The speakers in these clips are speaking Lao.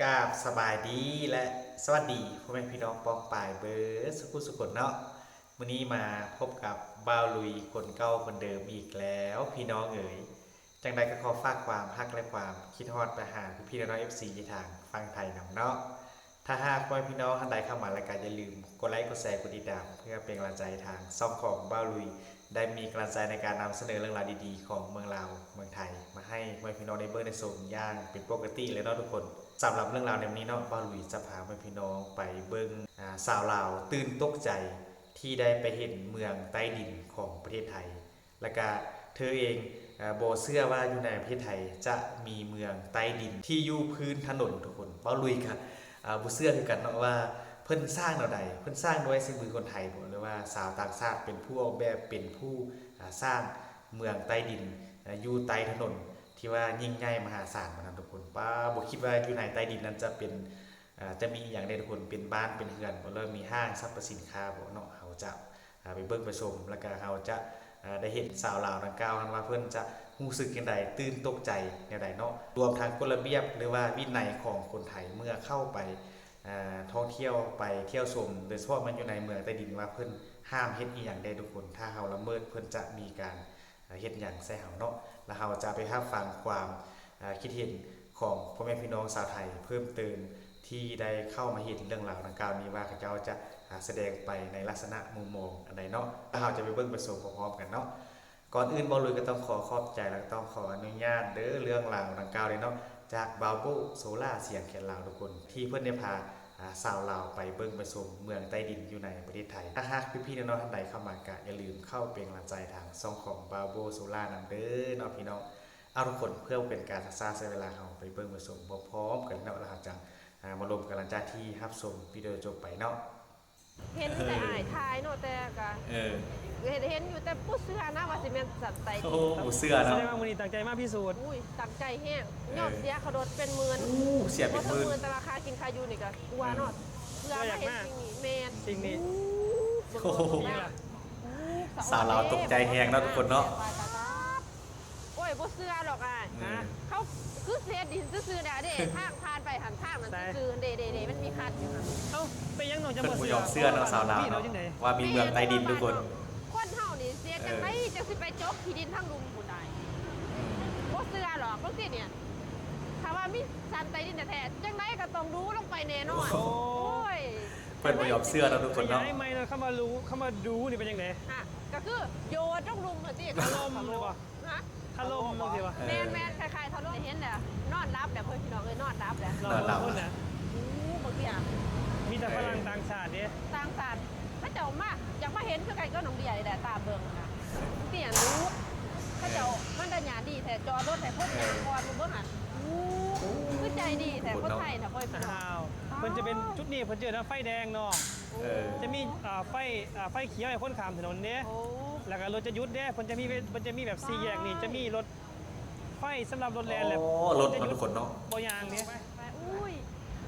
ກາບສະບາຍດີ ແລະ ສະຫວັດດີພໍ່ແມ່ພີ່ນ້ອງປ້ອງປາຍເບິດສຸຜູ້ສຸຄົນເນາະ. ມື້ນີ້ມາພົບກັບບ່າວລຸຍຄົນເກົ່າຄົນເດີມອີກແລ້ວພີ່ນ້ອງເອີຍ. ຈັ່ງໃດກໍຂໍຝາກຄວາມຮັກ ແລະ ຄວາມຄິດຮອດໄປຫາພີ່ໆນ້ອງໆ ເອັຟຊີ ທີ່ທາງຝັ່ງໄທນຳເນາະ. ຖ້າຫາກພໍ່ແມ່ພີ່ນ້ອງທ່ານໃດເຂົ້າມາແລ້ວກໍຢ່າລືມກົດໄລກ໌ ກົດແຊ ກົດຕິດຕາມ ເພື່ອເປັນກຳລັງໃຈທາງຊ່ອງຂອງບ່າວລຸຍ ໄດ້ມີກຳລັງໃຈໃນການນຳສະເໜີເລື່ອງລາວດີໆຂອງເມືອງລາວເມືອງໄທ ມາໃຫ້ພໍ່ແມ່ພີ່ນ້ອງໄດ້ເບິ່ງໄດ້ຊົມຢ່າງເປັນປົກກະຕິເລີຍເນາະທຸກຄົນ. ສຳລັບເລື່ອງລາວໃນມື້ນີ້ເນາະ ບ່າວລຸຍຈະພາພໍ່ແມ່ພີ່ນ້ອງໄປເບິ່ງ ອາ ສາວລາວຕື່ນຕົກໃຈທີ່ໄດ້ໄປເຫັນເມືອງໃຕ້ດິນຂອງປະເທດໄທ ແລ້ວກະເທີເອງ ເອີ ບໍ່ເຊື່ອວ່າຢູ່ໃນປະເທດໄທຈະມີເມືອງໃຕ້ດິນທີ່ຢູ່ພື້ນຖະໜົນທຸກຄົນ. ບ່າວລຸຍກະ ເອີ ບໍ່ເຊື່ອຄືກັນເນາະວ່າເພິ່ນສ້າງແນວໃດ, ເພິ່ນສ້າງດ້ວຍສີມືຄົນໄທບໍ ຫຼືວ່າຊາວຕ່າງຊາດເປັນຜູ້ອອກແບບ ເປັນຜູ້ ອາ ສ້າງເມືອງໃຕ້ດິນ ເອີ ຢູ່ໃຕ້ຖະໜົນທີ່ວ່າຍິ່ງໃຫຍ່ມະຫາສານປານນັ້ນທຸກຄົນ. ປ້າ ບໍ່ຄິດວ່າຢູ່ໃນໃຕ້ດິນນັ້ນຈະເປັນ ອາ ຈະມີອີ່ຫຍັງແດ່ທຸກຄົນ, ເປັນບ້ານເປັນເຮືອນບໍ ຫຼືມີຫ້າງສັບພະສິນຄ້າບໍເນາະ. ເຮົາຈະ ອາ ໄປເບິ່ງໄປຊົມ ແລ້ວກະເຮົາຈະ ອາ ໄດ້ເຫັນສາວລາວດັ່ງກ່າວນັ້ນວ່າເພິ່ນຈະຮູ້ສຶກຈັ່ງໃດ, ຕື່ນຕົກໃຈແນວໃດເນາະ, ລວມທັງກົດລະບຽບ ຫຼືວ່າວິໄນຂອງຄົນໄທເມື່ອເຂົ້າໄປ ອາ ທ່ອງທ່ຽວ ໄປທ່ຽວຊົມ ໂດຍສະເພາະແມ່ນຢູ່ໃນເມືອງໃຕ້ດິນ ວ່າເພິ່ນຫ້າມເຮັດອີ່ຫຍັງແດ່ທຸກຄົນ, ຖ້າເຮົາລະເມີດເພິ່ນຈະມີການ ເຮັດຫຍັງໃສ່ເຮົາເນາະ. ແລ້ວເຮົາຈະໄປຮັບຟັງຄວາມ ເອີ ຄິດເຫັນຂອງພໍ່ແມ່ພີ່ນ້ອງຊາວໄທເພີ່ມເຕີມ ທີ່ໄດ້ເຂົ້າມາເຫັນເລື່ອງລາວດັ່ງກ່າວນີ້ວ່າ ເຂົາເຈົ້າຈະ ອາ ສະແດງໄປໃນລັກສະນະມຸມມອງອັນໃດເນາະ. ແລ້ວເຮົາຈະໄປເບິ່ງໄປຊົມພ້ອມໆກັນເນາະ. ກ່ອນອື່ນ ບ່າວລຸຍກໍຕ້ອງຂໍຂອບໃຈ ແລ້ວກໍຕ້ອງຂໍອະນຸຍາດເດີ ເລື່ອງລາວດັ່ງກ່າວນີ້ເນາະ ຈາກບ່າວໂບ້ ໂຊລາ ສຽງແຄນລາວທຸກຄົນ ທີ່ເພິ່ນໄດ້ພາ ອາ ຊາວລາວໄປເບິ່ງໄປຊົມເມືອງໃຕ້ດິນຢູ່ໃນປະເທດໄທ. ຖ້າຫາກພີ່ໆນ້ອງໆທ່ານໃດເຂົ້າມາ ກະຢ່າລືມເຂົ້າເປັນກຳລັງໃຈທາງຊ່ອງຂອງບ່າວໂບ້ ໂຊລາ ນຳເດີເນາະພີ່ນ້ອງ. ເອົາທຸກຄົນ ເພື່ອບໍ່ເປັນການຊັກຊ້າເສຍເວລາ ເຮົາໄປເບິ່ງໄປຊົມພ້ອມໆກັນເນາະ ແລ້ວເຮົາຈັ່ງ ອາ ມາລົມກັນຫຼັງຈາກທີ່ຮັບຊົມວິດີໂອຈົບໄປເນາະ. ເຫັນແຕ່ອ້າຍຖ່າຍເນາະ ແຕ່ກະ ເອີ ເຫັນ ເຫັນຢູ່ ແຕ່ບໍ່ເຊື່ອນະວ່າຊິແມ່ນສັນໃຕ້ດິນ. ໂອ້ ບໍ່ເຊື່ອເນາະ. ສະແດງວ່າມື້ນີ້ຕັ້ງໃຈມາພິສູດ. ອຸ້ຍ ຕັ້ງໃຈແຮງ. ເອີ ຍອມເສຍຄ່າລົດເປັນໝື່ນ. ໂອ້ ເສຍເປັນໝື່ນ. ບໍ່ເຖິງໝື່ນ ແຕ່ວ່າຄ່າກິນຄ່າຢູ່ນີ້ກະຕົວະເນາະ. ເອີ ເພື່ອມາເຫັນສິ່ງນີ້. ແມ່ນ ສິ່ງນີ້. ໂອ້ໂຫ ສາວລາວຕົກໃຈແຮງເນາະທຸກຄົນເນາະ. ໂອ້ຍ ບໍ່ເຊື່ອດອກອ້າຍ. ເອີ ເຂົາຄືເສຍດິນຊື່ໆ ນະເດ້ ທາງຜ່ານໄປຫັ້ນ ທາງນັ້ນຊື່ໆ ເດ້ໆໆ ມັນມີຄັນຢູ່ຫັ້ນ. ເອົ້າ ເປັນຫຍັງນ້ອງຈັ່ງບໍ່ເຊື່ອ? ເພິ່ນບໍ່ຍອມເຊື່ອເນາະ ສາວລາວເນາະ ວ່າມີເມືອງໃຕ້ດິນທຸກຄົນ. ຄົນເຮົານີ້ເສຍຈັ່ງໃດ ເອີ ຈັ່ງຊິໄປຈົກທີ່ດິນທາງລຸ່ມພຸ້ນໄດ໋. ບໍ່ເຊື່ອດອກ ບາງທີນີ້ ຖ້າວ່າມີຊັ້ນໃຕ້ດິນແທ້ໆ ຈັ່ງໃດກໍຕ້ອງຫຼຸລົງໄປແນ່ນອນ. ໂອ້ຍ ໂອ້ຍ ເພິ່ນບໍ່ຍອມເຊື່ອເນາະທຸກຄົນເນາະ. ຂະຫຍາຍໃໝ່ເນາະ ຄຳວ່າຫຼຸ ຄຳວ່າດູນີ້ເປັນຈັ່ງໃດ? ຮະ ກໍຄືໂຍນລົງລຸ່ມຫັ້ນຕິ. ຖະຫຼົ່ມແມ່ນບໍ່? ຮະ ຖະຫຼົ່ມຈັ່ງຊີ້ບໍ່? ເອີ ແມ່ນໆ ຄ້າຍໆ ຖະຫຼົ່ມ. ໄດ້ເຫັນແລ້ວ ນອນຫຼັບແລ້ວເພິ່ນ ພີ່ນ້ອງເອີຍ ນອນຫຼັບແລ້ວ. ນອນຫຼັບ. ໂອ້ ບາງທີອະ ມີແຕ່ຝຣັ່ງຕ່າງຊາດເດ້ ຕ່າງຊາດ ເຂົາເຈົ້າມາ ຢາກມາເຫັນຄືກັນກັບນ້ອງເດຍນີ້ແຫຼະ ຕາມເບິ່ງຫັ້ນນະ. ບາງທີອະ ເຂົາເຈົ້າມັນຕະຍານດີແທ້ ຈອດລົດໃຫ້ຄົນຍ່າງກ່ອນ ເບິ່ງຫັ້ນ. ໂອ້ ຄືໃຈດີແທ້ ຄົນໄທນະ ພໍ່ແມ່ພີ່ນ້ອງ. ອ້າວ ເພິ່ນຈະເປັນ ຈຸດນີ້ເພິ່ນເອີ້ນວ່າໄຟແດງນ້ອງ. ເອີ ຈະມີ ເອີ ໄຟ ເອີ ໄຟຂຽວໃຫ້ຄົນຂ້າມຖະໜົນເດ້. ໂອ້ ແລ້ວກໍລົດຈະຢຸດເດ້ ເພິ່ນຈະມີ ເພິ່ນຈະມີແບບສີ່ແຍກນີ້ ຈະມີລົດໄຟສຳລັບລົດແລ່ນ ແລ້ວ ໂອ້ ລົດເນາະທຸກຄົນເນາະ ບໍ່ຍ່າງເດ້. ອຸ້ຍ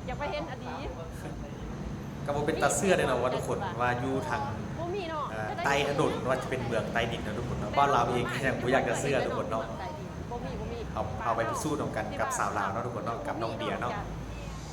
ຢາກໄປເຫັນອະດີ ກໍບໍ່ເປັນຕາເຊື່ອເດ້ເນາະວ່າທຸກຄົນ ວ່າຢູ່ທາງ ບໍ່ມີເນາະ ເອີ ໃຕ້ຖະໜົນ ວ່າຈະເປັນເມືອງໃຕ້ດິນເນາະທຸກຄົນເນາະ. ບ້ານລາວເອງກໍຍັງບໍ່ຢາກຈະເຊື່ອທຸກຄົນເນາະ. ບໍ່ມີ ບໍ່ມີ ເຮົາ ເຮົາໄປພິສູດນຳກັນກັບສາວລາວເນາະທຸກຄົນເນາະ ກັບນ້ອງເດຍເນາະ.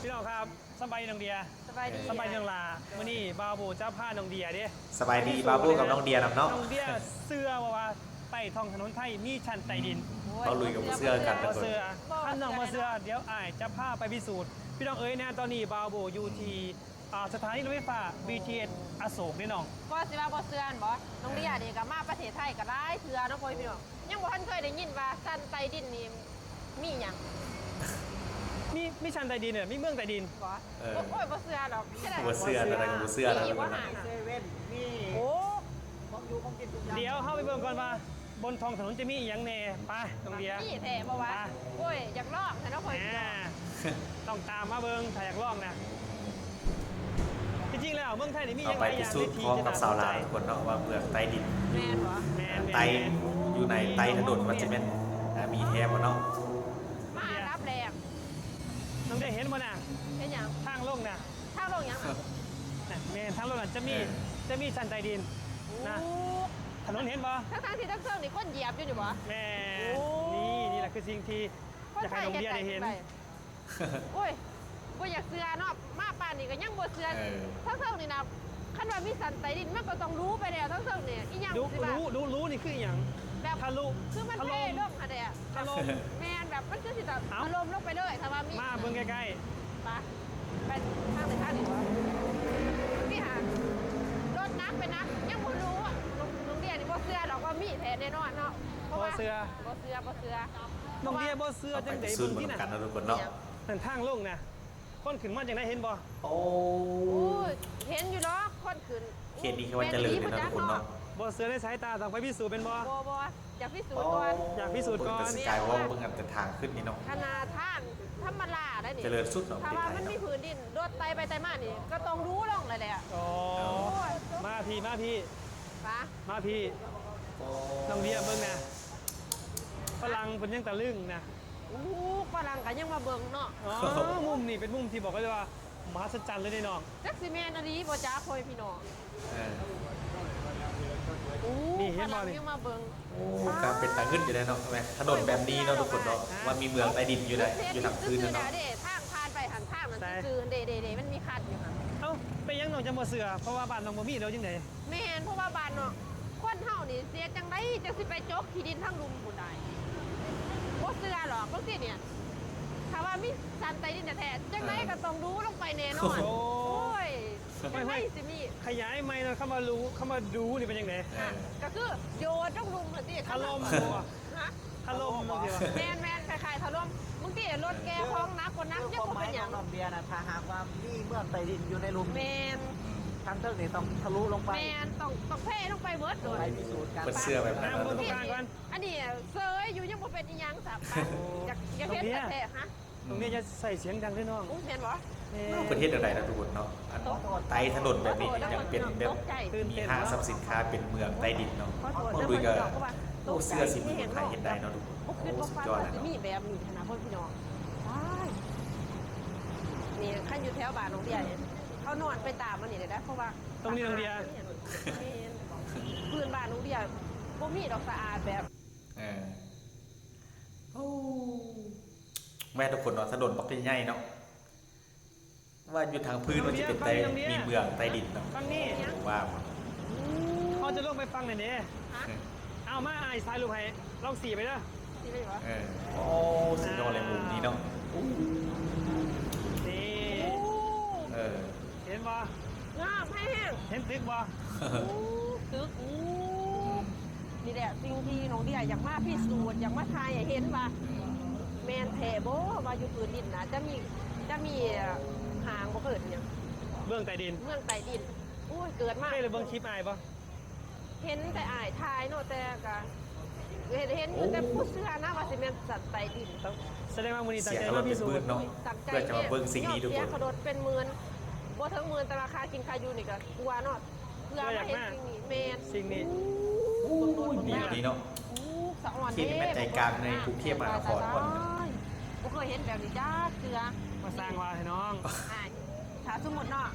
ພີ່ນ້ອງຄັບ ສະບາຍດີນ້ອງເດຍ. ສະບາຍດີ ສະບາຍດີນ້ອງຫຼ້າ. ມື້ນີ້ບ່າວໂບ້ຈະພານ້ອງເດຍເດ້. ສະບາຍດີບ່າວໂບ້ກັບນ້ອງເດຍນຳເນາະ. ນ້ອງເດຍເຊື່ອບໍ່ວ່າໃຕ້ທ້ອງຖະໜົນໄທມີຊັ້ນໃຕ້ດິນ? ໂອ້ຍ ບ່າວລຸຍກໍບໍ່ເຊື່ອຄືກັນທຸກຄົນ. ບໍ່ເຊື່ອ ຄັນນ້ອງບໍ່ເຊື່ອ ດຽວອ້າຍຈະພາໄປພິສູດ. ພີ່ນ້ອງເອີຍ ແນວຕອນນີ້ບ່າວໂບ້ຢູ່ທີ່ ອືມ ອ່າ ສະຖານີລົດໄຟຟ້າ ບີທີເອສ ອະໂສກເດ້ນ້ອງ. ກໍຊິວ່າບໍ່ເຊື່ອຫັ້ນບໍ? ນ້ອງເດຍນີ້ກໍມາປະເທດໄທກໍຫຼາຍເທື່ອເນາະ ພໍ່ແມ່ພີ່ນ້ອງ ຍັງບໍ່ທັນເຄີຍໄດ້ຍິນວ່າຊັ້ນໃຕ້ດິນນີ້ ມີຫຍັງ? ມີ ມີຊັ້ນໃຕ້ດິນ ມີເມືອງໃຕ້ດິນບໍ? ເອີ ໂອ້ຍ ບໍ່ເຊື່ອດອກ. ບໍ່ເຊື່ອ ບໍ່ເຊື່ອ ບໍ່ເຊື່ອ. ມີອີກບໍ່ຫາ? ມີເຊເວັ່ນ ມີ ໂອ້ ຂອງຢູ່ຂອງກິນທຸກຢ່າງ. ດຽວເຮົາໄປເບິ່ງກ່ອນວ່າ ບົນທ້ອງຖະໜົນຈະມີອີ່ຫຍັງແດ່. ໄປ ນ້ອງເດຍ. ມີແທ້ບໍ່ວະ? ໄປ. ໂອ້ຍ ຢາກລອງແທ້ເນາະ ພໍ່ແມ່ພີ່ນ້ອງ. ອ່າ ຕ້ອງຕາມມາເບິ່ງ ຖ້າຢາກລອງນະ. ທີ່ຈິງແລ້ວເມືອງໄທນີ້ມີຫຍັງຫຼາຍຢ່າງເດ້ທີ່ຈະໜ້າສົນໃຈ. ເຮົາໄປພິສູດພ້ອມກັບສາວລາວທຸກຄົນເນາະ ວ່າເມືອງໃຕ້ດິນ ແມ່ນບໍ່? ແມ່ນໆ ໃຕ້ ຢູ່ໃນໃຕ້ຖະໜົນມັນຈະແມ່ນ ເອີ ມີແທ້ບໍ່ເນາະ? ມາອັນດັບແລກ ນ້ອງໄດ້ເຫັນບໍ່ນະ? ເຫັນຫຍັງ? ທາງລົງນະ. ທາງລົງຫຍັງນະ? ນະ ແມ່ນ ທາງລົງນະ ຈະມີ ເອີ ຈະມີຊັ້ນໃຕ້ດິນນະ. ໂອ້ ຖະໜົນເຫັນບໍ່? ທັງໆທີ່ທັງເທິງນີ້ຄົນຢຽບຢູ່ນີ້ບໍ່? ແມ່ນ. ໂອ້ ນີ້ ນີ້ແຫຼະຄືສິ່ງທີ່ ຢາກໃຫ້ນ້ອງເດຍໄດ້ເຫັນ. ໂອ້ຍ ບໍ່ຢາກເຊື່ອເນາະ ມາປານນີ້ກໍຍັງບໍ່ເຊື່ອ. ເອີ ທັງເທິງນີ້ນະ ຄັນວ່າມີຊັ້ນໃຕ້ດິນ ມັນກໍຕ້ອງຫຼູໄປແລ້ວ ທັງເທິງນີ້ ອີຫຍັງ ຫຼູ ຊິວ່າ ຫຼູ ຫຼູນີ້ຄືອີຫຍັງ? ແບບ ທະລຸ ຄືມັນເທລົງຫັ້ນແຫຼະ ຖະຫຼົ່ມ ແມ່ນ ແບບມັນຄືຊິແບບ ເອົ້າ ຖະຫຼົ່ມລົງໄປເລີຍ ຖ້າວ່າມີ ມາເບິ່ງໃກ້ໆ ໄປ ໄປທາງໃດທາງນີ້ບໍ? ນີ້ຫາ ລົດໜັກໄປໜັກ ຍັງບໍ່ຮູ້ ນ້ອງ ນ້ອງເດຍນີ້ບໍ່ເຊື່ອດອກວ່າມີແທ້ແນ່ນອນເນາະ ເພາະວ່າ ບໍ່ເຊື່ອ ບໍ່ເຊື່ອ ບໍ່ເຊື່ອ ນ້ອງເດຍບໍ່ເຊື່ອ ເຮົາໄປພິສູດເບິ່ງນຳກັນເນາະ ທຸກຄົນເນາະ ນັ້ນທາງລົງນະ ຄົນຂຶ້ນມາຈັ່ງໃດ ເຫັນບໍ່? ໂອ້ ໂອ້ຍ ເຫັນຢູ່ດອກ ຄົນຂຶ້ນ ເຂດນີ້ເຂົາວ່າຈະເລີນເດ້ເນາະ ທຸກຄົນເນາະ ບໍ່ເຊື່ອໃນສາຍຕາ ຕ້ອງໄປພິສູດແມ່ນບໍ່? ບໍ່ ບໍ່ ຢາກພິສູດກ່ອນ ອໍ ຢາກພິສູດກ່ອນ ເບິ່ງແຕ່ສະກາຍວອລ ເບິ່ງແຕ່ທາງຂຶ້ນນີ້ເນາະ ຂະໜາດທາງທຳມະດາໄດ໋ນີ້ ຈະເລີນສຸດເນາະ ຖ້າວ່າມັນມີພື້ນດິນ ລົດໄຕ່ໄປໄຕ່ມານີ້ ກໍຕ້ອງຫຼູລົງແລ້ວແຫຼະ ອໍ ໂອ້ຍ ມາພີ້ ມາພີ້ ມາພີ້ ອໍ ນ້ອງເດຍເບິ່ງນະ ຝຣັ່ງເພິ່ນຍັງຕະລຶງນະ. ໂອ້ ຝຣັ່ງກໍຍັງມາເບິ່ງເນາະ ອໍ ມຸມນີ້ເປັນມຸມທີ່ບອກໄດ້ວ່າມະຫັດສະຈັນເລີຍເດ້ນ້ອງ ຈັກຊິແມ່ນອີ່ຫຼີບໍ່ຈັກ ພໍ່ແມ່ພີ່ນ້ອງ ເອີ ໂອ້ ນີ້ເຫັນບໍ່ນີ້ ຝຣັ່ງຍັງມາເບິ່ງ ໂອ້ ກໍເປັນຕາງຶດຢູ່ເດ້ເນາະ ແມ່ນຖະໜົນແບບນີ້ເນາະ ທຸກຄົນເນາະ ວ່າມີເມືອງໃຕ້ດິນຢູ່ໃດ໋ ຢູ່ທາງພື້ນເນາະ ທາງຜ່ານໄປຫັ້ນ ທາງນັ້ນຊື່ໆ ເດ້ໆໆ ມັນມີຄັດຢູ່ຫັ້ນ ເອົ້າ ເປັນຫຍັງນ້ອງຈັ່ງບໍ່ເຊື່ອ? ເພາະວ່າບ້ານນ້ອງບໍ່ມີແລ້ວຈັ່ງໃດ? ແມ່ນ ເພາະວ່າບ້ານເນາະ ຄົນເຮົານີ້ຊິເຮັດຈັ່ງໃດຈັ່ງຊິໄປຈົກຂີ້ດິນທາງລຸ່ມພຸ້ນໄດ໋ ບໍ່ເຊື່ອດອກ ບາງທີນີ້ ຖ້າວ່າມີຊັ້ນໃຕ້ດິນແທ້ໆ ຈັ່ງໃດກໍຕ້ອງດູລົງໄປແນ່ນອນ ໂອ້ຍ ຈັ່ງໃດຊິມີ ຂະຫຍາຍໃໝ່ເນາະ ຄຳວ່າດູ ຄຳວ່າດູນີ້ເປັນຈັ່ງໃດ? ກໍຄືໂຍນລົງລຸ່ມຫັ້ນຕິ ຖະຫຼົ່ມບໍ່? ຮະ? ຖະຫຼົ່ມ ຖະຫຼົ່ມ ແມ່ນໆ ຄ້າຍໆ ຖະຫຼົ່ມ ບາງທີລົດແກ່ຂອງໜັກກວ່າໜັກ ຍັງບໍ່ເປັນຫຍັງ ນ້ອງເດຍນະ ຖ້າຫາກວ່າມີເມືອງໃຕ້ດິນຢູ່ໃນລຸ່ມ ແມ່ນ ທາງເທິງນີ້ຕ້ອງທະລຸລົງໄປ ແມ່ນ ຕ້ອງ ຕ້ອງເພລົງໄປເບິດໂລດ ໄປພິສູດກັນ ເພິ່ນເຊື່ອແບບນັ້ນເນາະ ອັນນີ້ເຊີຍຢູ່ ຍັງບໍ່ເປັນອີ່ຫຍັງຊ້ຳ ຢາກ ຢາກເຫັນແທ້ໆ ຮະ ນ້ອງເດຍ ຢ່າໃສ່ສຽງດັງເດີນ້ອງ ໂອ້ ແມ່ນບໍ່? ແມ່ນ ເພິ່ນເຮັດແນວໃດນະທຸກຄົນເນາະ ອັນໄຕ່ຖະໜົນແບບນີ້ຍັງເປັນແບບມີຫ້າງສັບສິນຄ້າເປັນເມືອງໃຕ້ດິນເນາະ ເຮົາດຸຍກໍ ໂອ້ ເຊື່ອສີມືຄົນໄທເຮັດໄດ້ເນາະທຸກຄົນ ບໍ່ຄິດບໍ່ຝັນວ່າຊິມີແບບນີ້ຫັ້ນນະ ພໍ່ພີ່ນ້ອງ ຕາຍ ນີ້ຄັນຢູ່ແຖວບ້ານນ້ອງເດຍ ເຂົານອນໄປຕາມອັນນີ້ໄດ້ ເພາະວ່າ ຕອງນີ້ນ້ອງເດຍ ແມ່ນ ພື້ນບ້ານນ້ອງເດຍບໍ່ມີດອກສະອາດແບບ ເອີ ໂອ້ ແມ່ນທຸກຄົນເນາະ ຖະໜົນບັກໃຫຍ່ເນາະ ວ່າຢູ່ທາງພື້ນມັນຊິເປັນໃຕ້ ມີເມືອງໃຕ້ດິນເນາະ ຝັ່ງນີ້ ວ່າ ເຮົາຈະລົງໄປຝັ່ງນັ້ນເດ້ ເອົາມາ ອ້າຍຖ່າຍຮູບໃຫ້ ລອງຊີ້ໄປເດີ ຊີ້ໄປບໍ່? ເອີ ໂອ້ ສຸດຍອດເລີຍມຸມນີ້ເນາະ ນີ້ ເອີ ເຫັນບໍ່? ງາມແຮງ ເຫັນຕຶກບໍ່? ໂອ້ ຕຶກ ໂອ້ ນີ້ແຫຼະສິ່ງທີ່ນ້ອງເດຍຢາກມາພິສູດ ຢາກມາຖ່າຍໃຫ້ເຫັນວ່າ ແມ່ນແທ້ບໍ່ ວ່າຢູ່ພື້ນດິນນະ ຈະມີ ຈະມີຫ້າງ ບໍ່ເອີ້ນຫຍັງ ເມືອງໃຕ້ດິນ ເມືອງໃຕ້ດິນ ໂອ້ຍ ເກີດມາ ເຄີຍໄດ້ເບິ່ງຄລິບອ້າຍບໍ່? ເຫັນແຕ່ອ້າຍຖ່າຍເນາະ ແຕ່ກະເຫັນ ເຫັນຢູ່ ແຕ່ບໍ່ເຊື່ອນະວ່າຊິແມ່ນຊັ້ນໃຕ້ດິນ ສະແດງວ່າມື້ນີ້ຕັ້ງໃຈມາພິສູດ ຕັ້ງໃຈເນາະ ເພື່ອຈະມາເບິ່ງສິ່ງນີ້ທຸກຄົນ ເສຍຄ່າລົດເປັນໝື່ນ ບໍ່ເຖິງໝື່ນ ແຕ່ວ່າຄ່າກິນຄ່າຢູ່ນີ້ກະກົວເນາະ ເພື່ອມາເຫັນສິ່ງນີ້ ແມ່ນ ສິ່ງນີ້ ໂອ້ຍ ດີເນາະ ໂອ້ ສະອອນເດ້ ທີ່ແມ່ນໃຈກາງໃນກຸງເທບມະຫານະຄອນ ຕາຍ ບໍ່ເຄີຍເຫັນແບບນີ້ຈັກເທື່ອ ມາສ້າງວ່າໃຫ້ນ້ອງ ຖ້າສົມມຸດເນາະ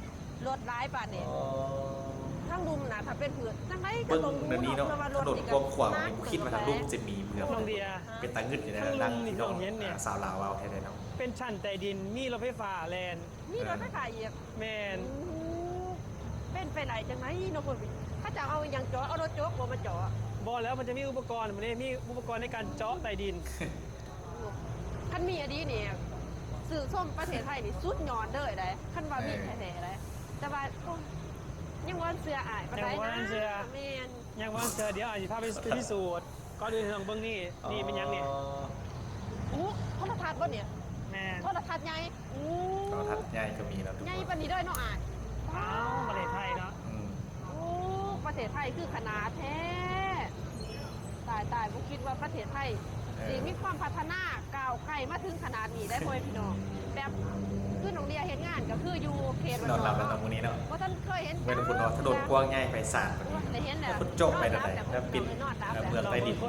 ລົດຫຼາຍປານນີ້ ອໍ ທາງລຸ່ມນະ ຖ້າເປັນພື້ນຈັ່ງໃດກໍຕ້ອງເບິ່ງແນວນີ້ເນາະ ເພາະວ່າລົດນີ້ກໍ ຖະໜົນກວ້າງຂວາງນີ້ ບໍ່ຄິດວ່າທາງລຸ່ມຈະມີເມືອງ ນ້ອງເດຽ ເປັນຕາງຶດຢູ່ໃນ ທາງລຸ່ມນີ້ນ້ອງເຫັນນີ້ ອ່າ ສາວລາວເວົ້າແທ້ເນາະ ເປັນຊັ້ນໃຕ້ດິນ ມີລົດໄຟຟ້າແລ່ນ ມີລົດໄຟຟ້າອີກ ແມ່ນ ໂອ້ ເປັນໄປໄດ້ຈັ່ງໃດເນາະ ເພິ່ນ ເຂົາເຈົ້າເອົາຫຍັງເຈາະ ເອົາລົດຈົກບໍ່ມາເຈາະ ບໍ່ແລ້ວ ມັນຈະມີອຸປະກອນ ມັນມີອຸປະກອນໃນການເຈາະໃຕ້ດິນ. ຄັນມີອີ່ຫຼີນີ້ ຊື່ນຊົມປະເທດໄທນີ້ສຸດຍອດເລີຍເດ້ ຄັນວ່າມີແທ້ໆເດ້ ແຕ່ວ່າ ໂອ້ຍ ຍັງບໍ່ທັນເຊື່ອອ້າຍປານໃດນະ ຍັງບໍ່ທັນເຊື່ອ ແມ່ນ ຍັງບໍ່ທັນເຊື່ອ ດຽວອ້າຍຊິພາໄປພິສູດ ກ່ອນອື່ນໃຫ້ນ້ອງເບິ່ງນີ້ ນີ້ແມ່ນຫຍັງນີ້ ອໍ ໂອ້ ໂທລະທັດບໍ່ນີ້ ແມ່ນ ໂທລະທັດໃຫຍ່ ໂອ້ ໂທລະທັດໃຫຍ່ກໍມີແລ້ວທຸກຄົນ ໃຫຍ່ປານນີ້ເລີຍເນາະອ້າຍ ວ້າວ ປະເທດໄທເນາະ ອືມ ໂອ້ ປະເທດໄທຄືຂະໜາດແທ້ ຕາຍໆ ບໍ່ຄິດວ່າປະເທດໄທ ເອີ ຊິມີຄວາມພັດທະນາກ້າວໄກມາເຖິງຂະໜາດນີ້ໄດ້ ພໍ່ແມ່ພີ່ນ້ອງ ແບບຄືນ້ອງເດຍເຮັດງານກໍຄືຢູ່ເຂດບ້ານນອກເນາະ ມື້ນີ້ເນາະ ບໍ່ທັນເຄີຍເຫັນ ແມ່ນເພິ່ນເນາະ ຖະໜົນກວ້າງໃຫຍ່ໄພສານປານນີ້ ເພິ່ນເຈາະໄປແນວໃດ ແລ້ວເປັນເມືອງໃຕ້ດິນ ໂອ້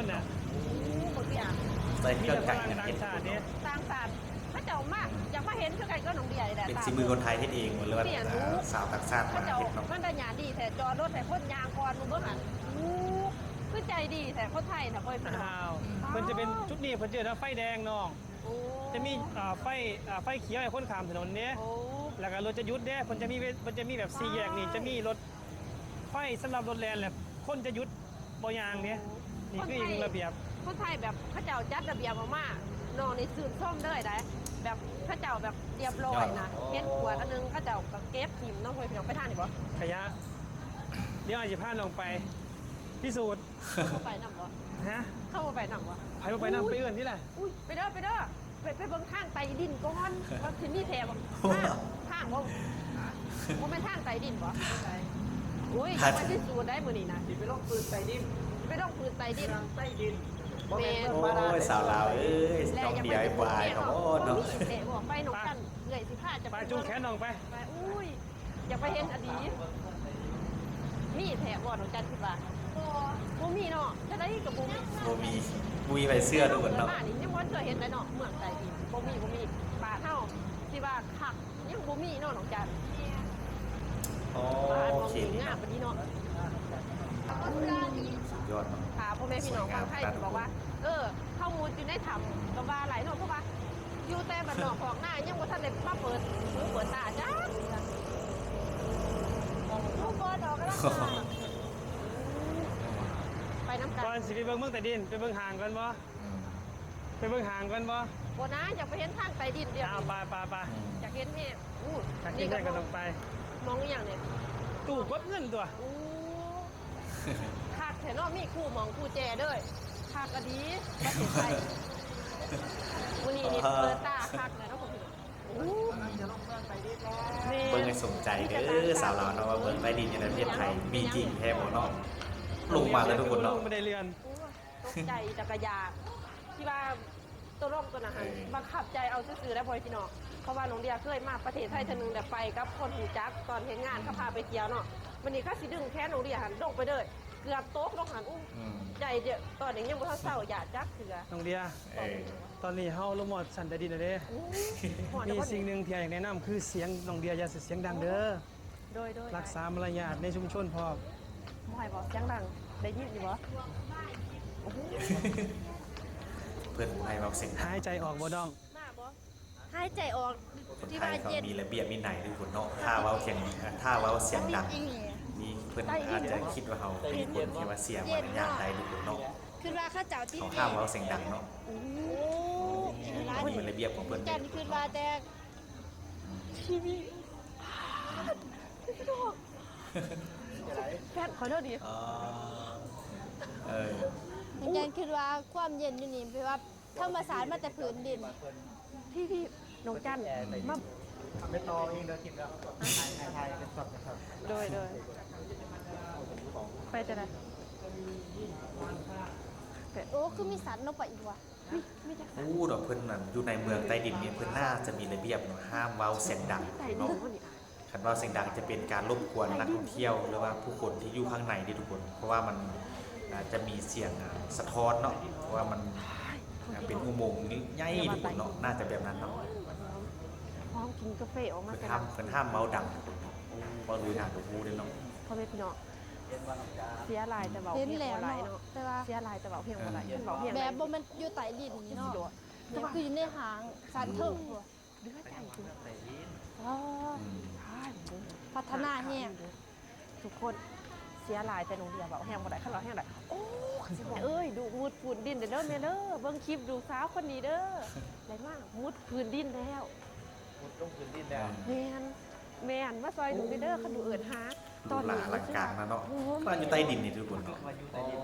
ບາງທີ ໃສ່ເຄື່ອງຈັກອີ່ຫຍັງເຮັດ ຕ່າງຊາດ ເຂົາເຈົ້າມາ ຢາກມາເຫັນຄືກັນກັບນ້ອງເດຍນີ້ແຫຼະ ເປັນສີມືຄົນໄທເຮັດເອງ ຫຼືວ່າ ເອີ ຊາວຕ່າງຊາດມາເຮັດເນາະ ມັນໄດ້ຍານດີແທ້ ຈອດລົດໃຫ້ຄົນຍ່າງກ່ອນ ເບິ່ງຫັ້ນ ໂອ້ ຄືໃຈດີແທ້ ຄົນໄທນະ ພໍ່ແມ່ພີ່ນ້ອງ ອ້າວ ເພິ່ນຈະເປັນຈຸດນີ້ ເພິ່ນຈະເອີ້ນວ່າໄຟແດງນ້ອງ ໂອ້ ຈະມີ ອ່າ ໄຟ ອ່າ ໄຟຂຽວໃຫ້ຄົນຂ້າມຖະໜົນເດ້. ໂອ້ ແລ້ວກໍລົດຈະຢຸດເດ້. ເພິ່ນຈະມີເວ ເພິ່ນຈະມີແບບສີ່ແຍກນີ້ ຈະມີລົດໄຟສຳລັບລົດແລ່ນ ແລະ ຄົນຈະຢຸດ ບໍ່ຍ່າງເດ້. ນີ້ຄືອີກໜຶ່ງລະບຽບ. ຄົນໄທແບບເຂົາເຈົ້າຈັດລະບຽບອອກມາ ນ້ອງນີ້ຊື່ນຊົມເລີຍໄດ໋ ແບບເຂົາເຈົ້າແບບລຽບຮ້ອຍນະ. ເຫັນຂວດອັນໜຶ່ງ ເຂົາເຈົ້າກໍເກັບຖິ້ມເນາະ. ພໍ່ແມ່ພີ່ນ້ອງ ໄປທາງນີ້ບໍ່? ຂະຫຍະ. ດຽວອ້າຍຊິພານ້ອງໄປພິສູດ. ເຂົາບໍ່ໄປນຳບໍ່? ຮະ? ເຂົາບໍ່ໄປນຳບໍ່? ໃຜບໍ່ໄປນຳ? ໄປເອີ້ນນີ້ແຫຼະ. ອຸ້ຍ ໄປເດີ ໄປເດີ. ໄປ ໄປເບິ່ງທາງໃຕ້ດິນກ່ອນ ວ່າຊິມີແທ້ບໍ່? ທາງ ທາງບໍ່? ບໍ່ແມ່ນທາງໃຕ້ດິນບໍ່? ໂອ້ຍ ໄປພິສູດໄດ້ມື້ນີ້ນະ. ຊິໄປລົງຟືນໃຕ້ດິນ ຊິໄປລົງຟືນໃຕ້ດິນ ເຄື່ອງໃຕ້ດິນ. ບໍ່ແມ່ນ ແມ່ນ ເມືອງບາດານ. ໂອ້ຍ ສາວລາວເອີຍ ນ້ອງເດຍອ້າຍບໍ່ເນາະ. ບໍ່ມີແທ້ບໍ່? ໄປນ້ອງກັນ ເອື້ອຍຊິພາເຈົ້າໄປ. ໄປ ຈູງແຂນນ້ອງໄປ. ໄປ. ອຸ້ຍ ຢາກໄປເຫັນອີ່ຫຼີ. ມີແທ້ບໍ່ ນ້ອງຈັນຄິດວ່າ? ບໍ່ ບໍ່ມີເນາະ. ຈັ່ງໃດກໍບໍ່ມີ ບໍ່ມີ. ບໍ່ມີໃຜເຊື່ອທຸກຄົນເນາະ. ມານີ້ຍັງບໍ່ເຄີຍເຫັນເລີຍເນາະ ເມືອງໃຕ້ດິນ. ບໍ່ມີ ບໍ່ມີ. ບ້ານເຮົາທີ່ວ່າຄັກຍັງບໍ່ມີເນາະ ນ້ອງຈັນ. ໂອເຄ ງາມປານນີ້ເນາະ. ສຸດຍອດເນາະ. ຖ້າພໍ່ແມ່ພີ່ນ້ອງຝັ່ງໄທເພິ່ນບອກວ່າ ເອີ ເຮົາມຸດຢູ່ໃນຖ້ຳກໍວ່າໄດ້ເນາະ ເພາະວ່າ ຢູ່ແຕ່ບ້ານນອກຄອກນາ ຍັງບໍ່ທັນໄດ້ມາເປີດຫູເປີດຕາຈັກເທື່ອ. ໄປນຳກັນ. ກ່ອນຊິໄປເບິ່ງເມືອງໃຕ້ດິນ ໄປເບິ່ງຫ້າງກ່ອນບໍ່? ອືມ ໄປເບິ່ງຫ້າງກ່ອນບໍ່? ບໍ່ນະ ຢາກໄປເຫັນທາງໃຕ້ດິນດຽວ. ອ້າວ ໄປໆໆ. ອືມ ຢາກເຫັນແຮງ. ໂອ້ ຢາກເຫັນແຮງກໍຕ້ອງໄປ. ມອງອີ່ຫຍັງນີ້? ຕູ້ກົດເງິນຕົວະ. ໂອ້ ຄັກແທ້ເນາະ ມີຄູ່ໝ່ອງຄູ່ແຈເດີ້. ຄັກອີ່ຫຼີປະເທດໄທ. ມື້ນີ້ນີ້ເປີດຕາຄັກແລ້ວເນາະ ພວກພີ່ນ້ອງ. ໂອ້ ແມ່ນ ເບິ່ງໃຫ້ສົມໃຈເດີ້ ສາວລາວເນາະ ວ່າເມືອງໃຕ້ດິນຢູ່ໃນປະເທດໄທມີຈິງແທ້ບໍ່ເນາະ. ລົງມາແລ້ວທຸກຄົນເນາະ. ໂອ້ຍ ຕົກໃຈຈັກກະຢານ ທີ່ວ່າ ຕົກລົງຕົວນັ້ນຫັ້ນ ເອີ ບັງຄັບໃຈເອົາຊື່ໆ ໄດ໋ ພໍ່ແມ່ພີ່ນ້ອງ. ເພາະວ່ານ້ອງເດຍເຄີຍມາປະເທດໄທເທື່ອໜຶ່ງ ແລ້ວໄປກັບຄົນຮູ້ຈັກ ຕອນເຮັດງານ ເຂົາພາໄປທ່ຽວເນາະ. ບັດນີ້ເຂົາຊິດຶງແຂນນ້ອງເດຍຫັ້ນລົງໄປເລີຍ ເກືອບຕົກລົງຫັ້ນ. ໂອ້ ໃຈຕອນນີ້ຍັງບໍ່ທັນເຊົາຢາກຈັກເທື່ອ. ນ້ອງເດຍ ເອີ ຕອນນີ້ເຮົາລົງມາຮອດຊັ້ນໃຕ້ດິນແລ້ວເດ້. ມີສິ່ງໜຶ່ງທີ່ອ້າຍຢາກແນະນຳ ຄືສຽງນ້ອງເດຍຢ່າຊິສຽງດັງເດີ້. ໂດຍ ໂດຍ ລັກສາມາລະຍາດໃນຊຸມຊົນພ້ອມ. ບໍ່ໃຫ້ເວົ້າສຽງດັງ ໄດ້ຍິນຢູ່ບໍ່? ໂອ້ໂຫ ເພິ່ນບໍ່ໃຫ້ເວົ້າສຽງດັງ. ຫາຍໃຈອອກບໍ່ນ້ອງ? ມາບໍ່? ຫາຍໃຈອອກ. ຄົນໄທເຂົາມີລະບຽບວິໄນທຸກຄົນເນາະ. ຖ້າເວົ້າສຽງ ຖ້າເວົ້າສຽງດັງນີ້ ເພິ່ນອາດຈະຄິດວ່າເຮົາເປັນຄົນທີ່ວ່າເສຍມາລະຍາດໄດ້ທຸກຄົນເນາະ. ຄິດວ່າເຂົາເຈົ້າຕິດ ເຂົາຫ້າມເວົ້າສຽງດັງເນາະ. ໂອ້ ເຂົາມີລະບຽບຂອງເພິ່ນ. ຈັນຄິດວ່າແຕ່ ທີວີ ແຟນຂ້ອຍເດີນີ້. ເອີ ນ້ອງຈັນຄິດວ່າຄວາມເຢັນຢູ່ນີ້ ແບບວ່າທຳມະຊາດມາແຕ່ພື້ນດິນ. ພີ່ໆ ນ້ອງຈັນ ມາ ໄປຕໍ່ອີກເດີຄລິບເດີ. ຖ່າຍ ຖ່າຍ ຖ່າຍເປັນຊັອດ ເປັນຊັອດ. ໂດຍ ໂດຍ. ໄປຈັ່ງໃດ? ໂອ້ ຄືມີສັດລົງໄປອີກວ່າ. ໂອ້ ດອກເພິ່ນນັ້ນ ຢູ່ໃນເມືອງໃຕ້ດິນນີ້ ເພິ່ນໜ້າຈະມີລະບຽບເນາະ ຫ້າມເວົ້າສຽງດັງເນາະ. ຄັນເວົ້າສຽງດັງຈະເປັນການລົບກວນນັກທ່ອງທ່ຽວ ຫຼືວ່າຜູ້ຄົນທີ່ຢູ່ຂ້າງໃນເດ້ທຸກຄົນ ເພາະວ່າມັນ ອາ ຈະມີສຽງ ອາ ສະທ້ອນເນາະ ເພາະວ່າມັນ ອາ ເປັນອຸໂມງໃຫຍ່ທຸກຄົນເນາະ ໜ້າຈະແບບນັ້ນເນາະ. ຫອມ ຫອມກິ່ນກາເຟອອກມາ. ເພິ່ນຫ້າມ ເພິ່ນຫ້າມເວົ້າດັງທຸກຄົນເນາະ ເວົ້າດູໜ້າບໍ່ຮູ້ເດ້ເນາະ ພໍ່ແມ່ພີ່ນ້ອງ. ເສຍຫຼາຍແຕ່ເວົ້າ ເຫັນແລ້ວເນາະ ແຕ່ວ່າ ເສຍຫຼາຍແຕ່ເວົ້າແຮງບໍ່ໄດ້. ເອີ ເພິ່ນເວົ້າແຮງ ແບບບໍ່ແມ່ນຢູ່ໃຕ້ດິນນີ້ເນາະ ແບບຄືຢູ່ໃນຫ້າງຊັ້ນເທິງພຸ້ນ. ເຫຼືອໃຈ ອໍ ອືມ ພັດທະນາແຮງທຸກຄົນ. ເສຍຫຼາຍແຕ່ນ້ອງເດຍເວົ້າແຮງບໍ່ໄດ້ ຄັນເວົ້າແຮງໄດ້. ໂອ້ ແມ່ເອີຍ ດູໝຸດພື້ນດິນເດີແມ່ເດີ ເບິ່ງຄລິບລູກສາວຄົນນີ້ເດີ ໄດ້ມາມຸດພື້ນດິນແລ້ວ. ມຸດລົງພື້ນດິນແລ້ວ. ແມ່ນ ແມ່ນ ມາຊ່ອຍດູແດ່ເດີ ຄັນດູເອີ້ນຫາ. ຕອນນີ້ອະລັງການນະເນາະ ວ່າຢູ່ໃຕ້ດິນນີ້ທຸກຄົນເນາະ.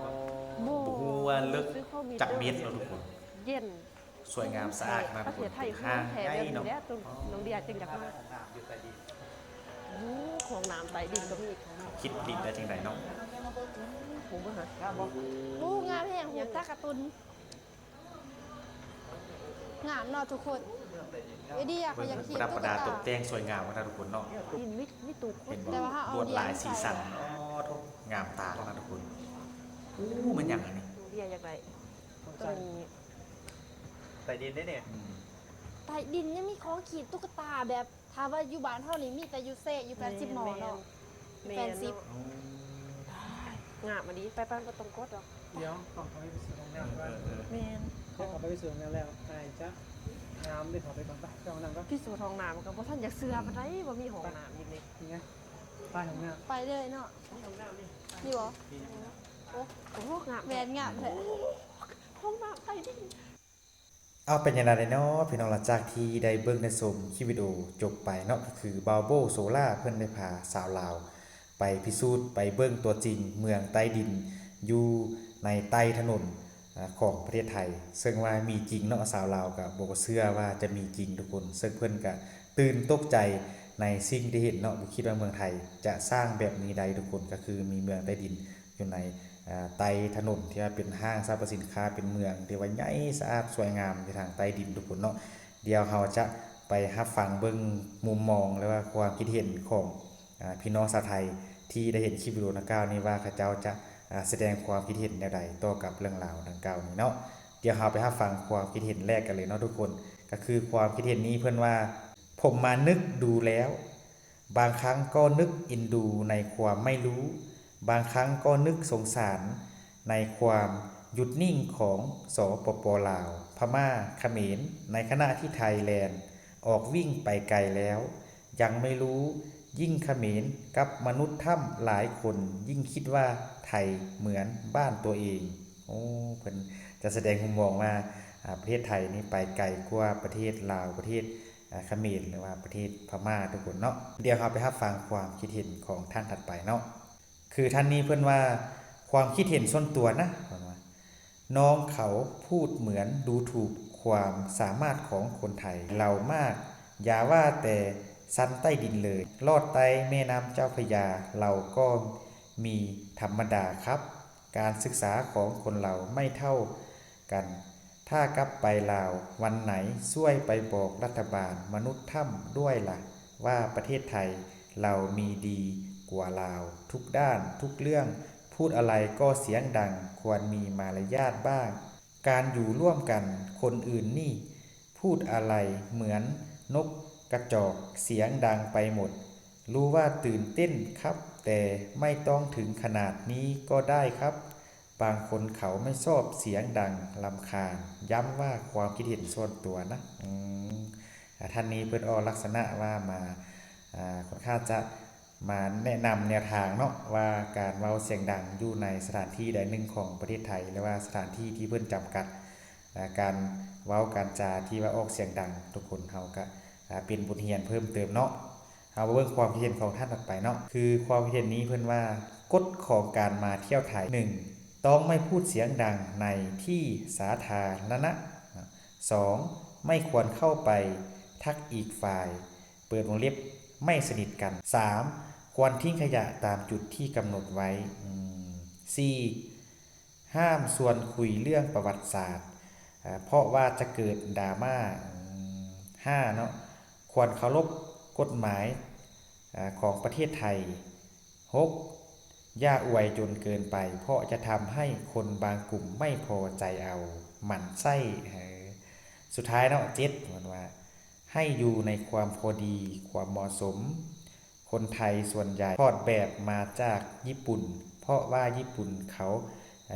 ບໍ່ ບໍ່ຮູ້ວ່າເລິກຈັກເມັດເນາະທຸກຄົນ. ເຢັນ ສວຍງາມສະອາດຂະໜາດ ປະເທດໄທ ເປັນຫ້າງໃຫຍ່ເນາະ. ນ້ອງເດຍຈຶ່ງຢາກມາ. ໂອ້ ຫ້ອງນ້ຳໃຕ້ດິນກໍມີ. ຄິດລິໄດ້ຈັ່ງໃດເນາະ? ໂອ້ ງາມແຮງ ຫູຕາກາຕຸນ ງາມເນາະທຸກຄົນ. ເອີເດຍເຂົາຢາກ ເບິ່ງປະດັບປະດາຕົກແຕ່ງສວຍງາມຂະໜາດທຸກຄົນເນາະ. ເຫັນບໍ່ ລວດລາຍສີສັນ ອໍ ໂທ້ ງາມຕາຂະໜາດທຸກຄົນ. ໂອ້ ແມ່ນຫຍັງອັນນີ້? ເດຍຢາກໄດ້ ຕົວນີ້ ໃຕ້ດິນເດ້ນີ້. ອືມ ໃຕ້ດິນຍັງມີຂອງຂີດຕຸກກະຕາແບບ ຖ້າວ່າຢູ່ບ້ານເຮົານີ້ມີແຕ່ຢູ່ເຊ ຢູ່ແປດສິບ ແມ່ນ ມໍເນາະ. ແມ່ນ ແປດສິບ ເນາະ. ໂອ້ ງາມອີ່ຫຼີ. ໄປໆ ບໍ່ຕ້ອງກົດດອກ. ດຽວ ຕ້ອງເຂົ້າໄປພິສູດຫ້ອງນ້ຳກ່ອນ. ເອີໆໆ ແມ່ນ ເຂົ້າໄປພິສູດຫ້ອງນ້ຳແລ້ວ ອ້າຍຈະ ນ້ຳເດ້ ເຂົ້າໄປກ່ອນ ໄປ ເຂົ້າຫ້ອງນ້ຳກ່ອນ ພິສູດຫ້ອງນ້ຳກໍບໍ່ທັນຢາກເຊື່ອປານໃດວ່າມີຫ້ອງນ້ຳຢູ່ນີ້ ນີ້ໄງ ປ້າຍຫ້ອງນ້ຳ ໄປເລີຍເນາະ ຫ້ອງນ້ຳນີ້ ນີ້ບໍ່? ນີ້ ໂອ້ ໂອ້ ງາມ ແມ່ນງາມແທ້ ຫ້ອງນ້ຳໃຕ້ດິນ. ເອົາ ເປັນຈັ່ງໃດເນາະພີ່ນ້ອງ ຫຼັງຈາກທີ່ໄດ້ເບິ່ງໄດ້ຊົມຄລິບວິດີໂອຈົບໄປເນາະ ກໍຄືບ່າວໂບ້ ໂຊລາ ເພິ່ນໄດ້ພາສາວລາວໄປພິສູດ ໄປເບິ່ງຕົວຈິງເມືອງໃຕ້ດິນ ຢູ່ໃນໃຕ້ຖະໜົນ ອາ ຂອງປະເທດໄທ ເຊິ່ງວ່າມີຈິງເນາະ ຊາວລາວກໍບໍ່ເຊື່ອວ່າຈະມີຈິງທຸກຄົນ ເຊິ່ງເພິ່ນກໍຕື່ນຕົກໃຈໃນສິ່ງທີ່ເຫັນເນາະ ບໍ່ຄິດວ່າເມືອງໄທຈະສ້າງແບບນີ້ໄດ້ທຸກຄົນ ກໍຄືມີເມືອງໃຕ້ດິນຢູ່ໃນ ອາ ໃຕ້ຖະໜົນທີ່ວ່າເປັນຫ້າງສັບພະສິນຄ້າ ເປັນເມືອງທີ່ວ່າໃຫຍ່ສະອາດສວຍງາມຢູ່ທາງໃຕ້ດິນທຸກຄົນເນາະ. ດຽວເຮົາຈະໄປຮັບຟັງເບິ່ງມຸມມອງ ຫຼືວ່າຄວາມຄິດເຫັນຂອງ ອາ ພີ່ນ້ອງຊາວໄທທີ່ໄດ້ເຫັນຄລິບວິດີໂອດັ່ງກ່າວນີ້ວ່າ ເຂົາເຈົ້າຈະ ອາ ສະແດງຄວາມຄິດເຫັນແນວໃດຕໍ່ກັບເລື່ອງລາວດັ່ງກ່າວນີ້ເນາະ. ດຽວເຮົາໄປຮັບຟັງຄວາມຄິດເຫັນແລກກັນເລີຍເນາະທຸກຄົນ. ກໍຄືຄວາມຄິດເຫັນນີ້ເພິ່ນວ່າ ຜົມມານຶກດູແລ້ວ ບາງຄັ້ງກໍນຶກເອັນດູໃນຄວາມໄມ່ຮູ້, ບາງຄັ້ງກໍນຶກສົງສານໃນຄວາມຢຸດນິ່ງຂອງ ສປປ ລາວ, ພະມ້າ, ຂະເໝນ, ໃນຂະນະທີ່ໄທແລ່ນອອກວິ່ງໄປໄກແລ້ວ. ຍັງໄມ່ຮູ້ ຍິ່ງຂະເໝນກັບມະນຸດຖ້ຳຫຼາຍຄົນ ຍິ່ງຄິດວ່າໄທເໝືອນບ້ານຕົວເອງ. ໂອ້ ເພິ່ນຈະສະແດງມຸມມອງວ່າ ອາ ປະເທດໄທນີ້ໄປໄກກວ່າປະເທດລາວ, ປະເທດ ອາ ຂະເໝນ ຫຼືວ່າປະເທດພະມ້າທຸກຄົນເນາະ. ດຽວເຮົາໄປຮັບຟັງຄວາມຄິດເຫັນຂອງທ່ານຖັດໄປເນາະ. ຄືທ່ານນີ້ເພິ່ນວ່າ ຄວາມຄິດເຫັນສ່ວນຕົວນະ ເພິ່ນວ່າ ນ້ອງເຂົາພູດເໝືອນດູຖູກຄວາມສາມາດຂອງຄົນໄທ ເຫຼົ່າມາກ ຢ່າວ່າແຕ່ຊັ້ນໃຕ້ດິນເລີຍ ລອດໃຕ້ແມ່ນ້ຳເຈົ້າພະຍາເຮົາກໍມີທຳມະດາຄັບ. ການສຶກສາຂອງຄົນເຮົາໄມ່ເທົ່າກັນ. ຖ້າກັບໄປລາວວັນໄຫນ ຊ່ວຍໄປບອກລັດຖະບານມະນຸດຖ້ຳດ້ວຍລະ ວ່າປະເທດໄທເຮົາມີດີກວ່າລາວທຸກດ້ານທຸກເລື່ອງ. ພູດອະໄລກໍສຽງດັງ ຄວນມີມາລະຍາດບ້າງ. ການຢູ່ຮ່ວມກັນຄົນອື່ນນີ້ ພູດອະໄລເໝືອນນົກກະຈອກ ສຽງດັງໄປໝົດ. ຮູ້ວ່າຕື່ນເຕັ້ນຄັບ ແຕ່ໄມ່ຕ້ອງເຖິງຂະໜາດນີ້ກໍໄດ້ຄັບ. ບາງຄົນເຂົາໄມ່ຊອບສຽງດັງລຳຄານ. ຢ້ຳວ່າຄວາມຄິດເຫັນສ່ວນຕົວນະ. ອືມ ອາ ທ່ານນີ້ເພິ່ນອອກລັກສະນະວ່າມາ ອາ ຄ່ອນຂ້າງຈະມາແນະນຳແນວທາງເນາະ ວ່າການເວົ້າສຽງດັງຢູ່ໃນສະຖານທີ່ໃດໜຶ່ງຂອງປະເທດໄທ ຫຼືວ່າສະຖານທີ່ທີ່ເພິ່ນຈຳກັດ ອາ ການເວົ້າການຈາທີ່ວ່າອອກສຽງດັງ ທຸກຄົນເຮົາກະ ອາ ເປັນບົດຮຽນເພີ່ມເຕີມເນາະ. ເຮົາມາເບິ່ງຄວາມຄິດເຫັນຂອງທ່ານຖັດໄປເນາະ ຄືຄວາມຄິດເຫັນນີ້ເພິ່ນວ່າ ກົດຂອງການມາທ່ຽວໄທ ໜຶ່ງ ຕ້ອງໄມ່ພູດສຽງດັງໃນທີ່ສາທາລະນະ. ສອງ ໄມ່ຄວນເຂົ້າໄປທັກອີກຝ່າຍ ເປີດວົງເລັບ ໄມ່ສະໜິດກັນ. ສາມ ຄວນຖິ້ມຂະຫຍະຕາມຈຸດທີ່ກຳນົດໄວ້. ອືມ ສີ່ ຫ້າມຊວນຄຸຍເລື່ອງປະຫວັດສາດ ເພາະວ່າຈະເກີດດຣາມາ. ຫ້າເນາະ ຄວນເຄົາລົບກົດໝາຍຂອງປະເທດໄທ. ຫົກ ຢ່າອວຍຈົນເກີນໄປ ເພາະຈະທຳໃຫ້ຄົນບາງກຸ່ມໄມ່ພໍໃຈເອົາ ໝັ່ນໄສ້. ເອີ ສຸດທ້າຍເນາະ ເຈັດ ເພິ່ນວ່າ ໃຫ້ຢູ່ໃນຄວາມພໍດີ ຄວາມເໝາະສົມ. ຄົນໄທສ່ວນໃຫຍ່ຖອດແບບມາຈາກຍີ່ປຸ່ນ ເພາະວ່າຍີ່ປຸ່ນເຂົາ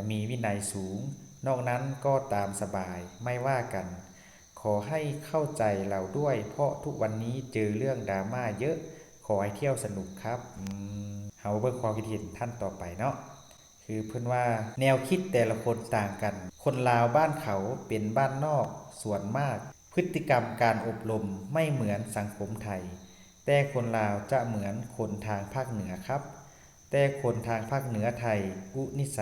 ມີວິໄນສູງ, ນອກນັ້ນກໍຕາມສະບາຍ ໄມ່ວ່າກັນ. ຂໍໃຫ້ເຂົ້າໃຈລາວດ້ວຍ ເພາະທຸກວັນນີ້ເຈີເລື່ອງດຣາມາເຍີະ. ຂໍໃຫ້ທ່ຽວສະໜຸກຄັບ. ອືມ ເຮົາມາເບິ່ງຄວາມຄິດເຫັນທ່ານຕໍ່ໄປເນາະ. ຄືເພິ່ນວ່າ ແນວຄິດແຕ່ລະຄົນຕ່າງກັນ. ຄົນລາວບ້ານເຂົາເປັນບ້ານນອກ ສ່ວນມາກພຶດຕິກຳການອົບລົມໄມ່ເໝືອນສັງຄົມໄທ, ແຕ່ຄົນລາວຈະເໝືອນຄົນທາງພາກເໜືອຄັບ. ແຕ່ຄົນທາງພາກເໜືອໄທອຸນິໄສ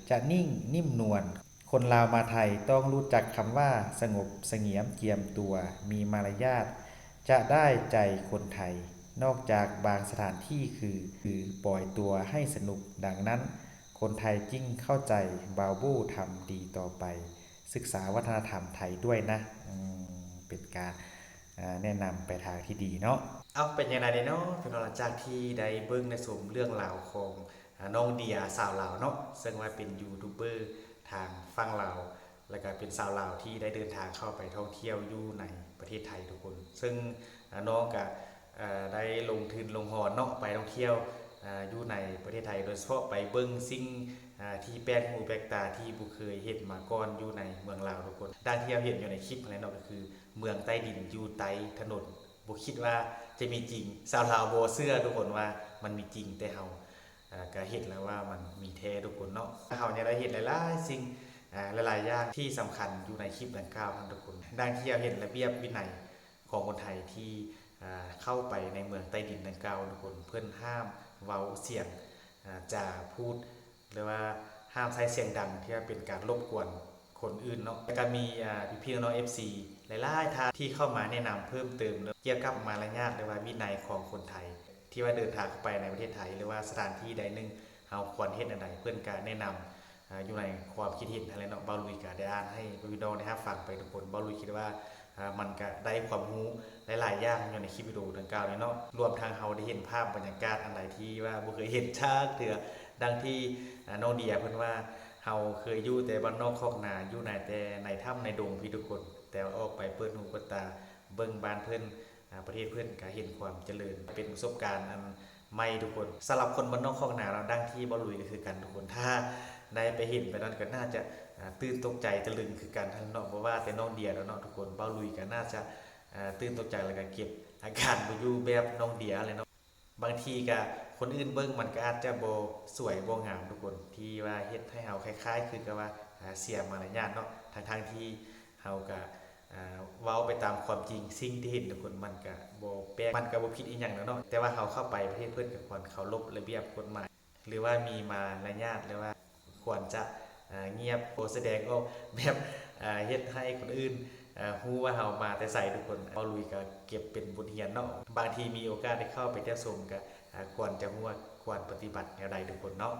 ຈະນິ່ງ, ນິ້ມນວນ. ຄົນລາວມາໄທຕ້ອງຮູ້ຈັກຄຳວ່າສະຫງົບ, ສະຫງຽມ, ຈຽມຕົວ, ມີມາລະຍາດ, ຈະໄດ້ໃຈຄົນໄທ. ນອກຈາກບາງສະຖານທີ່ຄື, ຄືປ່ອຍຕົວໃຫ້ສະໜຸກ. ດັ່ງນັ້ນ, ຄົນໄທຈຶ່ງເຂົ້າໃຈບ່າວໂບ້ທຳດີຕໍ່ໄປ, ສຶກສາວັດທະນະທຳໄທດ້ວຍນະ. ອືມ ເປັນການ ອາ ແນະນຳໄປທາງທີ່ດີເນາະ. ເອົາ ເປັນຈັ່ງໃດເນາະພີ່ນ້ອງ ຫຼັງຈາກທີ່ໄດ້ເບິ່ງໄດ້ຊົມເລື່ອງລາວຂອງ ອາ ນ້ອງເດຍສາວລາວເນາະ ເຊິ່ງວ່າເປັນຢູທູບເບີທາງຝັ່ງລາວ ແລ້ວກະເປັນສາວລາວທີ່ໄດ້ເດີນທາງເຂົ້າໄປທ່ອງທ່ຽວຢູ່ໃນປະເທດໄທທຸກຄົນ. ເຊິ່ງ ອາ ນ້ອງກະ ອາ ໄດ້ລົງທຶນລົງຮອນເນາະ ໄປທ່ອງທ່ຽວ ອ່າ ຢູ່ໃນປະເທດໄທ ໂດຍສະເພາະໄປເບິ່ງສິ່ງ ອ່າ ທີ່ແປກຫູແປກຕາ ທີ່ບໍ່ເຄີຍເຫັນມາກ່ອນຢູ່ໃນເມືອງລາວທຸກຄົນ. ດັ່ງທີ່ເຮົາເຫັນຢູ່ໃນຄລິບຫັ້ນແຫຼະເນາະ ກໍຄືເມືອງໃຕ້ດິນຢູ່ໃຕ້ຖະໜົນ. ບໍ່ຄິດວ່າຈະມີຈິງ. ຊາວລາວບໍ່ເຊື່ອທຸກຄົນວ່າມັນມີຈິງ, ແຕ່ເຮົາ ອ່າ ກະເຫັນແລ້ວວ່າມັນມີແທ້ທຸກຄົນເນາະ. ເຮົາຍັງໄດ້ເຫັນຫຼາຍໆສິ່ງ ອ່າ ຫຼາຍໆຢ່າງທີ່ສຳຄັນຢູ່ໃນຄລິບດັ່ງກ່າວຫັ້ນທຸກຄົນ. ດັ່ງທີ່ເຮົາເຫັນລະບຽບວິໄນຂອງຄົນໄທທີ່ ອ່າ ເຂົ້າໄປໃນເມືອງໃຕ້ດິນດັ່ງກ່າວທຸກຄົນ, ເພິ່ນຫ້າມເວົ້າສຽງ ອ່າ ຈາພູດ ຫຼືວ່າຫ້າມໃຊ້ສຽງດັງທີ່ວ່າເປັນການລົບກວນຄົນອື່ນເນາະ. ແລ້ວກະມີ ອ່າ ພີ່ໆນ້ອງໆ ເອັຟຊີ ຫຼາຍໆທ່ານທີ່ເຂົ້າມາແນະນຳເພີ່ມເຕີມກ່ຽວກັບມາລະຍາດ ຫຼືວ່າວິໄນຂອງຄົນໄທ ທີ່ວ່າເດີນທາງເຂົ້າໄປໃນປະເທດໄທ ຫຼືວ່າສະຖານທີ່ໃດໜຶ່ງ ເຮົາຄວນເຮັດແນວໃດ, ເພິ່ນກະແນະນຳ ອ່າ ຢູ່ໃນຄວາມຄິດເຫັນຫັ້ນແຫຼະເນາະ. ເບົາລຸຍກະໄດ້ອ່ານໃຫ້ພີ່ນ້ອງໄດ້ຮັບຟັງໄປທຸກຄົນ. ເບົາລຸຍຄິດວ່າ ອ່າ ມັນກະໄດ້ຄວາມຮູ້ຫຼາຍໆຢ່າງຢູ່ໃນຄລິບວິດີໂອດັ່ງກ່າວນີ້ເນາະ. ລວມທັງເຮົາໄດ້ເຫັນພາບບັນຍາກາດອັນໃດທີ່ວ່າບໍ່ເຄີຍເຫັນຈັກເທື່ອ. ດັ່ງທີ່ ອ່າ ນ້ອງເດຍເພິ່ນວ່າ ເຮົາເຄີຍຢູ່ແຕ່ບ້ານນອກຄອກນາ ຢູ່ໃນແຕ່ໃນຖ້ຳໃນດົງພີ້ທຸກຄົນ, ແຕ່ວ່າອອກໄປເປີດຫູເປີດຕາເບິ່ງບ້ານເພິ່ນ ອ່າ ປະເທດເພິ່ນກະເຫັນຄວາມຈະເລີນ, ເປັນປະສົບການອັນໃໝ່ທຸກຄົນ. ສຳລັບຄົນບ້ານນອກຄອກນາເນາະ ດັ່ງທີ່ເບົາລຸຍກະຄືກັນທຸກຄົນ, ຖ້າໄດ້ໄປເຫັນໄປນັ້ນກະໜ້າຈະ ອ່າ ຕື່ນຕົກໃຈຕະລຶງຄືກັນຫັ້ນເນາະ. ບໍ່ວ່າແຕ່ນ້ອງເດຍແລ້ວເນາະທຸກຄົນ, ເບົາລຸຍກະໜ້າຈະ ອ່າ ຕື່ນຕົກໃຈ ແລ້ວກະເກັບອາການບໍ່ຢູ່ແບບນ້ອງເດຍຫັ້ນແຫຼະເນາະ. ບາງທີກະຄົນອື່ນເບິ່ງມັນກະອາດຈະບໍ່ສວຍບໍ່ງາມທຸກຄົນ, ທີ່ວ່າເຮັດໃຫ້ເຮົາຄ້າຍໆຄືກັບວ່າ ອ່າ ເສຍມາລະຍາດເນາະ, ທັງໆທີ່ເຮົາກະ ອ່າ ເວົ້າໄປຕາມຄວາມຈິງ ສິ່ງທີ່ເຫັນທຸກຄົນ. ມັນກະບໍ່ແປກ ມັນກະບໍ່ຜິດອີ່ຫຍັງແລ້ວເນາະ, ແຕ່ວ່າເຮົາເຂົ້າໄປປະເທດເພິ່ນກະຄວນເຄົາລົບລະບຽບກົດໝາຍ ຫຼືວ່າມີມາລະຍາດ ຫຼືວ່າຄວນຈະ ອ່າ ງຽບ ບໍ່ສະແດງອອກແບບ ອ່າ ເຮັດໃຫ້ຄົນອື່ນ ອ່າ ຮູ້ວ່າເຮົາມາແຕ່ໃສທຸກຄົນ. ເບົາລຸຍກະເກັບເປັນບົດຮຽນເນາະ, ບາງທີມີໂອກາດໄດ້ເຂົ້າໄປທ່ຽວຊົມກະ ອ່າ ຄວນຈະຮູ້ວ່າຄວນປະຕິບັດແນວໃດທຸກຄົນເນາະ.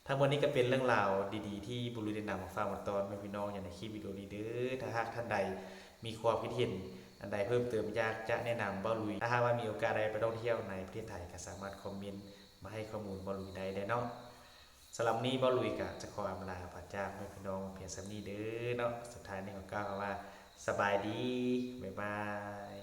ທັງໝົດນີ້ກະເປັນເລື່ອງລາວດີໆທີ່ເບົາລຸຍໄດ້ນຳມາຝາກມາຕ້ອນແມ່ພີ່ນ້ອງຢູ່ໃນຄລິບວິດີໂອນີ້ເດີ. ຖ້າຫາກທ່ານໃດມີຄວາມຄິດເຫັນອັນໃດເພີ່ມເຕີມ ຢາກຈະແນະນຳເບົາລຸຍ, ຖ້າຫາກວ່າມີໂອກາດໄດ້ໄປທ່ອງທ່ຽວໃນປະເທດໄທ ກະສາມາດຄອມເມັນມາໃຫ້ຂໍ້ມູນເບົາລຸຍໄດ້ເດີເນາະ. ສຳລັບນີ້ເບົາລຸຍກະຈະຂໍອຳລາປາຈາກແມ່ພີ່ນ້ອງພຽງສ່ຳນີ້ເດີເນາະ. ສຸດທ້າຍນີ້ຂໍກ່າວຄຳວ່າ ສະບາຍດີ ບາຍບາຍ.